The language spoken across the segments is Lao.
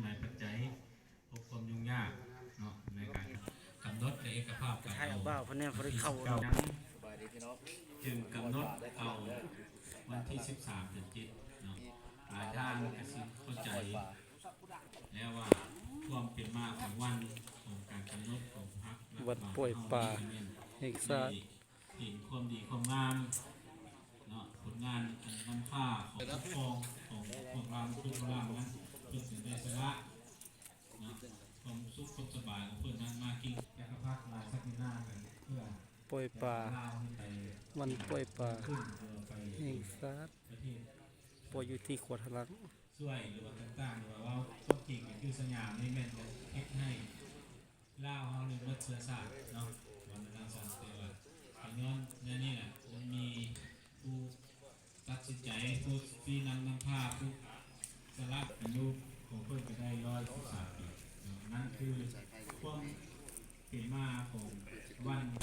ຫຼາຍປັດໄຈ ພົບຄວາມຫຍຸ້ງຍາກເນາະ ໃນການກຳນົດເອກະພາບການເອົາວັນທີສິບເກົ້າ ຈຶ່ງກຳນົດເອົາວັນທີສິບສາມເດືອນເຈັດເນາະ. ຫຼາຍທ່ານກະຊິເຂົ້າໃຈແລ້ວວ່າຄວາມເປັນມາຂອງວັນຂອງການກຳນົດຂອງພັກລັດຖະບານເຮົາ ວັນປ່ອຍປາແຫ່ງຊາດ ເຫັນຄວາມດີຄວາມງາມເນາະ ຜົນງານອັນນຳພາຂອງປົກຄອງຂອງພວກລາວ ຄືພວກລາວນັ້ນ ເພິ່ນເປັນໄດ້ສະຫຼະເນາະ ຄວາມສຸກຄວາມສະບາຍຂອງເພິ່ນນັ້ນມາກິນຈັກກະພັດລາຍສັກດິນາກັນ ເພື່ອປ່ອຍປາ ລາວໃຫ້ໄປ ວັນປ່ອຍປາ ຂຶ້ນເພື່ອໄປແຫ່ງຊາດ ປະເທດ ປ່ອຍຢູ່ທີ່ຂົວທະລັກ ຊ່ວຍ ຫຼືວ່າຕ່າງໆ ຫຼືວ່າເວົ້າຄວາມຈິງກໍຄືສະຫຍາມນີ້ແມ່ນຈະເຮັດໃຫ້ ລາວເຮົານີ້ໝົດເຊື້ອຊາດເນາະ ວ່າແນວນັ້ນຊະ. ແຕ່ວ່າກໍຍ້ອນແນວນີ້ແຫຼະ ມັນມີຜູ້ຕັດສິນໃຈ ຜູ້ຊີ້ນຳນຳພາ ຜູ້ສະຫຼະ ອາຍຸຂອງເພິ່ນກໍໄດ້ຮ້ອຍສິບສາມປີເນາະ. ນັ້ນຄືຄວາມເປັນມາຂອງວັນ ເນ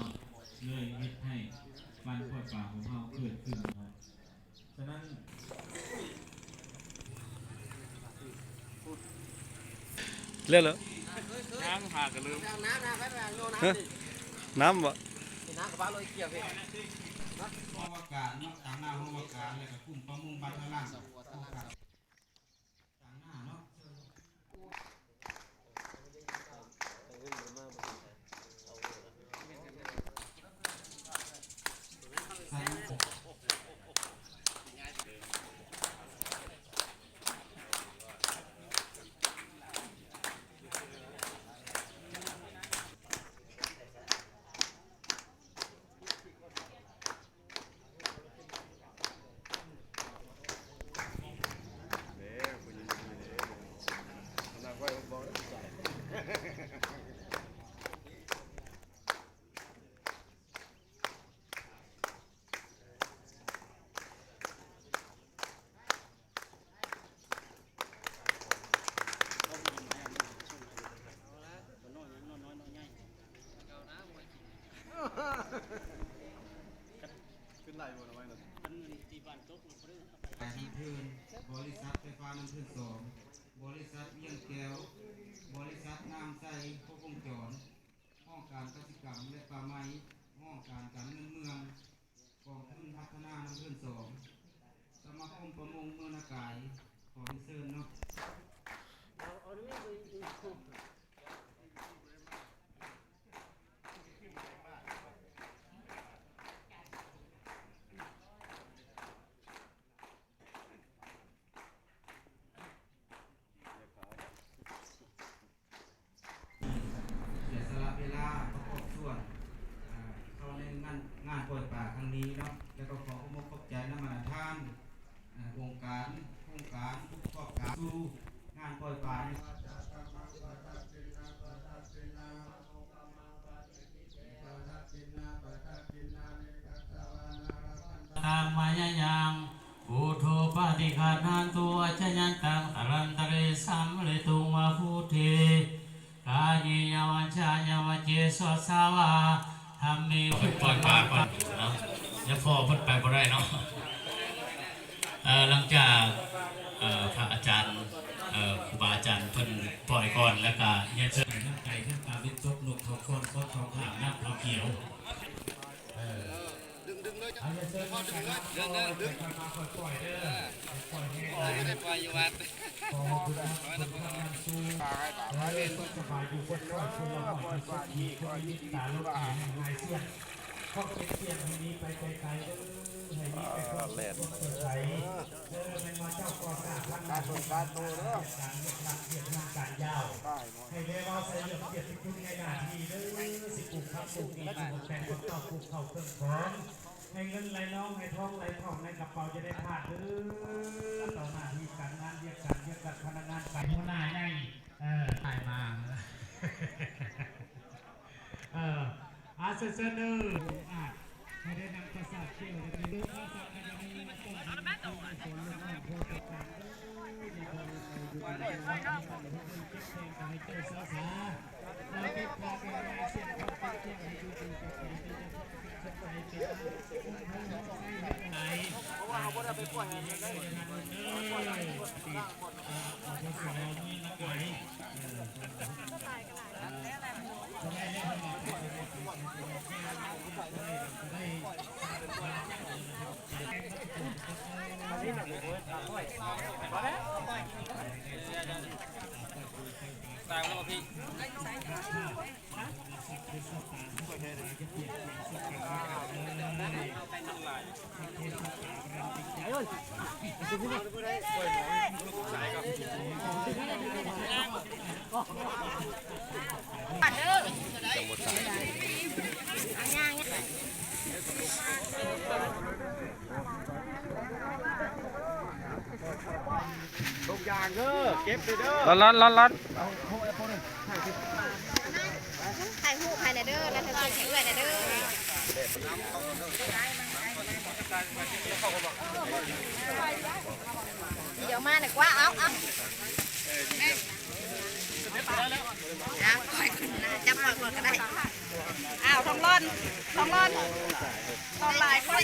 າະ ເລີຍເຮັດໃຫ້ ວັນປ່ອຍປາຂອງເຮົາເກີດຂຶ້ນເນາະ. ສະນັ້ນ ແລ້ວເລີຍ ຍັງຫາກະລືມ ຮະ ນ້ຳບໍ່? ຫ້ອງວ່າການເນາະ ຕາງໜ້າຫ້ອງວ່າການ ແລ້ວກະກຸ່ມປະມົງບ້ານທາງຫຼັງ ຕາງໜ້າເນາະ. ຂຶ້ນໄລ່ບໍ່ນະໄວ້ນະ ອັນທີ່ບ້ານຕົກນຳເພິ່ນ ບໍລິສັດໄຟຟ້ານ້ຳເພິ່ນສອງ ບໍລິສັດວຽງແກ້ວ ບໍລິສັດນ້ຳໃສຄົບວົງຈອນ ຫ້ອງການກະສິກຳ ແລະ ປ່າໄມ້ ຫ້ອງການການເງິນເມືອງ ກອງທຶນພັດທະນານ້ຳເພິ່ນສອງ ສະມາຄົມປະມົງເມືອງນາກາຍ ຂໍຮຽນເຊີນເນາະ. ເສຍສະຫຼະເວລາປະກອບສ່ວນ ເຂົ້າໃນງານ ງານປ່ອຍປາຄັ້ງນີ້ເນາະ ແລ້ວກໍຂໍຂອບອົກຂອບໃຈນຳບັນດາທ່ານ ອົງການ ໂຄງການ ຜູ້ປະກອບການ ສູ່ງານປ່ອຍປານີ້. ຕັງ ມາຍາຍັງ ພຸດໂທ ປະຕິກະໜັນຕຸ ອາຈະຍັນຕັງ ກາລັນຕະເຣ ສຳເຣຕຸງ ມາພຸດເທ ກາເຍຍະ ວາຈາຍະ ວະເຈ ສວາສາວາ ທຳເມ ເພິ່ນປ່ອຍປາກ່ອນເນາະ ຍັງພໍເພິ່ນໄປບໍ່ໄດ້ເນາະ. ເອີ ຫຼັງຈາກ ເອີ ພະອາຈານ ເອີ ຄູບາອາຈານເພິ່ນປ່ອຍກ່ອນ ແລ້ວກະຮຽນເຊີນ ທັງໄກ່ທັງປາເບັດຕົກ ນົກເຂົາຄອນ ຄອນເຂົາຂາມ ນຳເຂົາຂຽວ ເອີ ດຶງໆ ເລີຍ ເອົາ ຮຽນເຊີນ ດຶງໆ ເລີຍ ດຶງໆ ເດີ ຄ່ອຍໆ ເດີ ຄ່ອຍໆ ເດີ ບໍ່ໄດ້ປ່ອຍຢູ່ວັດ ຂໍບຸນນຳບຸນຄຳນຳສູ່ ເອີ ສຸກສະບາຍຢູ່ຄົນຄອບຄົວ ຄວາມສຸກທີ່ຄົນມີເມດຕາລົບໜີໃຫ້ຫາຍເສຍ ຄວາມເຈັບປ່ຽນໃຫ້ໜີໄປໄກໆ ເດີ ໃຫ້ມີແຕ່ຄວາມສຸກຄວາມສົດໃສ ເດີ ແມ່ນວ່າເຈົ້າກໍ່ສ້າງພັນນາ ສາທຸ ສາທຸ ເດີ ການວຽກລັດວຽກງານການຍາວ ໃຫ້ໄດ້ເວົ້າໃສ່ເລື່ອງກຽດຕິຄຸນໃນໜ້າທີ່ເດີ ຊິປູກຜັກປູກໝີ່ ປູກແປງ ປູກເຂົ້າ ປູກເຂົ້າເຄື່ອງຂອງ ໃຫ້ເງິນໄຫຼນອງ ໃຫ້ທອງໄຫຼທ່ອງ ໃນກະເປົາຢ່າໄດ້ຂາດເດີ ຕໍ່ໜ້າທີ່ການງານ ວຽກການວຽກລັດ ພະນັກງານການ ຫົວໜ້າໃຫຍ່ ເອີ ຖ່າຍມາ ເອີ ອາ ເຊີນເດີ ອາ ໃຫ້ໄດ້ນຳປາສາດແກ້ວ ແລະ ເດີ ປາສາດກະຈະມີ ໃຫ້ເຈົ້າສາສາ ເກັບຄ່າແກ່ງານ ສຽງຄອງເປັນແກ້ວ ໃຫ້ຢູ່ດີກັບ ທຸກຢ່າງເດີ ເກັບເດີ ລັອດໆ ລັອດໆ. ຖ່າຍຮູບໃຫ້ແດ່ເດີ ແລ້ວຖ່າຍຮູບໃຫ້ເອື້ອຍແດ່ເດີ. ດຽວມານະກວ່າ ເອົາ ເອົາ ເອົາ ຂ້ອຍຂຶ້ນນະ ຈັບຂ້ອຍກ່ອນກໍໄດ້. ອ້າວ ທອງຫຼອນ ທອງຫຼອນ ທອງຫຼອນ ຂ້ອຍ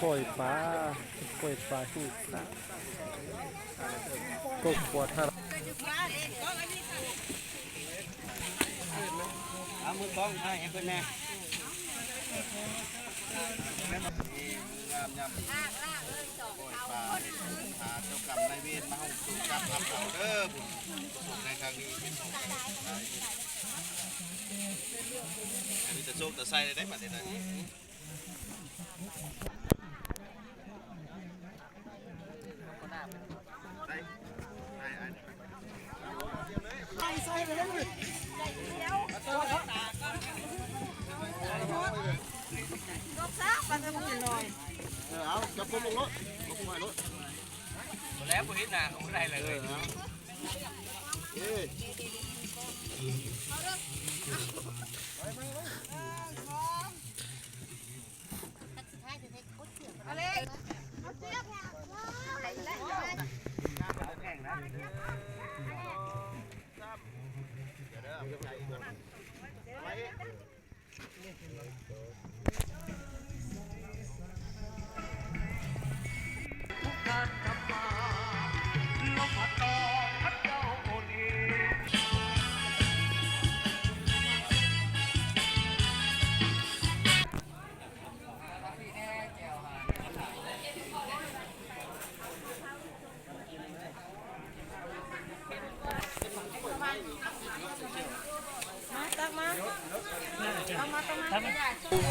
ກ້ອຍປາ ກ້ອຍປາ ຫິ້ງພະ ກົກ ກວາດທາດ. ເອົາມືກ້ອງຖ່າຍໃຫ້ເພິ່ນແດ່. ງາມຍາມດີ ປ່ອຍປາ ຫາເຈົ້າກຳນາຍເວນມາເຮົາ ສູນຈັບຮັບເອົາເດີ ບຸນສຸກໃນຄັ້ງນີ້ ມີແຕ່ໂຊກແຕ່ໄຊໄດ້ບັດນີ້ນະ. ເອີ ເອົາ ຈັບກົມລົງໂລດ ລົງໄວ້ໂລດ ບໍ່ແລ້ວ ບໍ່ເຫັນໜ້າເຂົາບໍ່ໄດ້ເລີຍ ເອີ ເອົາ ເອີ.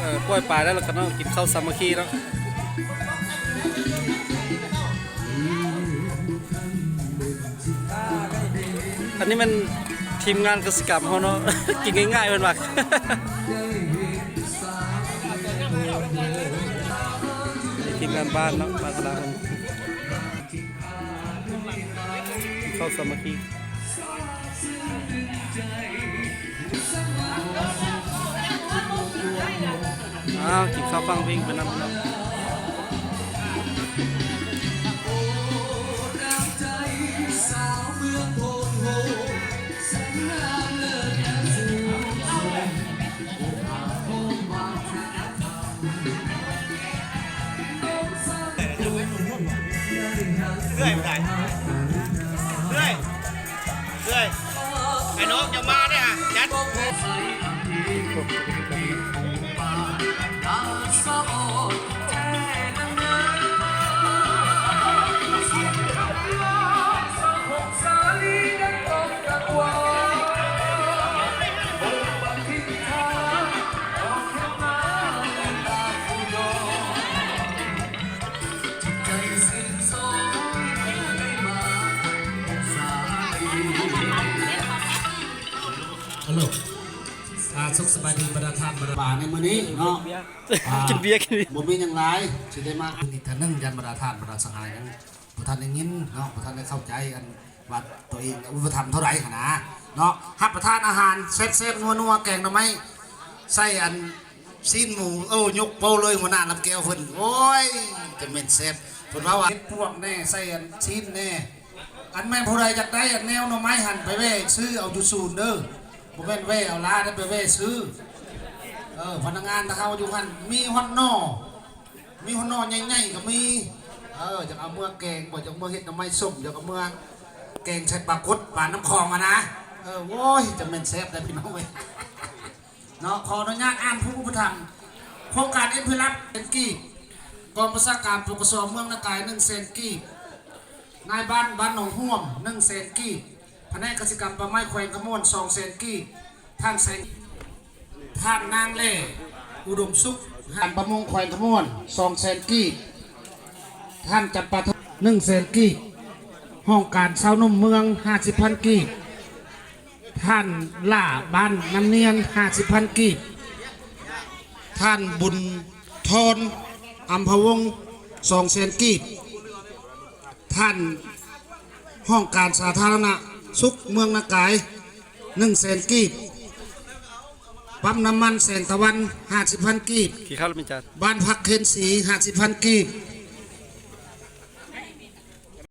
ເອີ ປ່ອຍປາແລ້ວ ແລ້ວກໍເນາະ ກິນເຂົ້າສາມັກຄີເນາະ. ອັນນີ້ແມ່ນທີມງານກະສິກຳເຮົາເນາະ ກິນງ່າຍໆ ເພິ່ນວ່າ ທີມງານບ້ານເນາະ ມາຕະຫຼາດເພິ່ນ ເຂົ້າສາມັກຄີ. ອ້າວ ກິນເຂົ້າຟັງເພງໄປນຳເນາະ. ເອື້ອຍ ເອື້ອຍ ເອື້ອຍ ໄອ້ນ້ອງຈະມາເດ້ ຈັດ. ຮັລໂຫຼ ອ່າ ສຸກສະບາຍດີບັນດາທ່ານບັນດາ ໃນມື້ນີ້ເນາະ ກິນເບຍ ອ່າ ກິນເບຍ ບໍ່ມີຫຍັງຫຼາຍ ຊິໄດ້ມາອີກເທື່ອໜຶ່ງ ຢ້ານບັນດາທ່ານບັນດາສະຫາຍຍັງ ບໍ່ທັນໄດ້ຍິນເນາະ ບໍ່ທັນໄດ້ເຂົ້າໃຈ ອັນວ່າຕົວເອງອຸປະຖຳເທົ່າໃດຫັ້ນນະເນາະ. ຮັບປະທານອາຫານແຊບໆ ນົວໆ ແກງໜໍ່ໄມ້ໃສ່ອັນຊີ້ນໝູ ໂອ້ ຍົກໂປ້ເລີຍ ຫົວໜ້າລຳແກ້ວເພິ່ນ ໂອ້ຍ ຈະແມ່ນແຊບ. ເພິ່ນເວົ້າວ່າເຫັດປວກແດ່ ໃສ່ອັນຊີ້ນແດ່ ອັນແມ່ນຜູ້ໃດຢາກໄດ້ອັນແນວໜໍ່ໄມ້ຫັ້ນ ໄປແວ່ຊື້ເອົາຢູ່ສູນເດີ ບໍ່ແມ່ນແວ່ເອົາລາເດີ ໄປແວ່ຊື້. ເອີ ພະນັກງານເຮົາຢູ່ຫັ້ນ ມີຮອດໜໍ່ ມີຫົວໜໍ່ໃຫຍ່ໆກໍມີ ເອີ ຢາກເອົາເມືອແກງບໍ່ ຢາກເມືອເຮັດໜໍ່ໄມ້ສົ້ມ ຢາກເອົາເມືອແກງໃສ່ປາກົດ ປານ້ຳຂອງຫັ້ນນະ ເອີ ໂອ້ຍ ຈະແມ່ນແຊບໄດ໋ພີ່ນ້ອງເອີຍເນາະ. ຂໍອະນຸຍາດອ່ານຜູ້ອຸປະຖຳ ໂຄງການເອັມພີລັບ ແສນກີບ ກອງບັນຊາການ ປກສ ເມືອງນາກາຍ ໜຶ່ງແສນກີບ ນາຍບ້ານບ້ານໜອງຮ່ວມ ໜຶ່ງແສນກີບ ພະແນກກະສິກຳປ່າໄມ້ແຂວງຄຳມ່ວນ ສອງແສນກີບ, ທ່ານແສງ ທ່ານນາງແຫຼ ອຸດົມສຸກ ການປະມົງແຂວງຄຳມ່ວນ ສອງແສນກີບ, ທ່ານຈຳປາທອງ ໜຶ່ງແສນກີບ, ຫ້ອງການຊາວໜຸ່ມເມືອງ ຫ້າສິບພັນກີບ, ທ່ານຫຼ້າ ບ້ານນ້ຳນຽນ ຫ້າສິບພັນກີບ, ທ່ານບຸນທອນ ອຳພະວົງ ສອງແສນກີບ, ທ່ານຫ້ອງການສາທາລະນະສຸກເມືອງນາກາຍ ໜຶ່ງແສນກີບ, ປ້ຳນ້ຳມັນແສງຕາວັນ ຫ້າສິບພັນກີບ, ທີ່ເຂົ້າລະມີຈານ ບ້ານພັກເຄນສີ ຫ້າສິບພັນກີບ,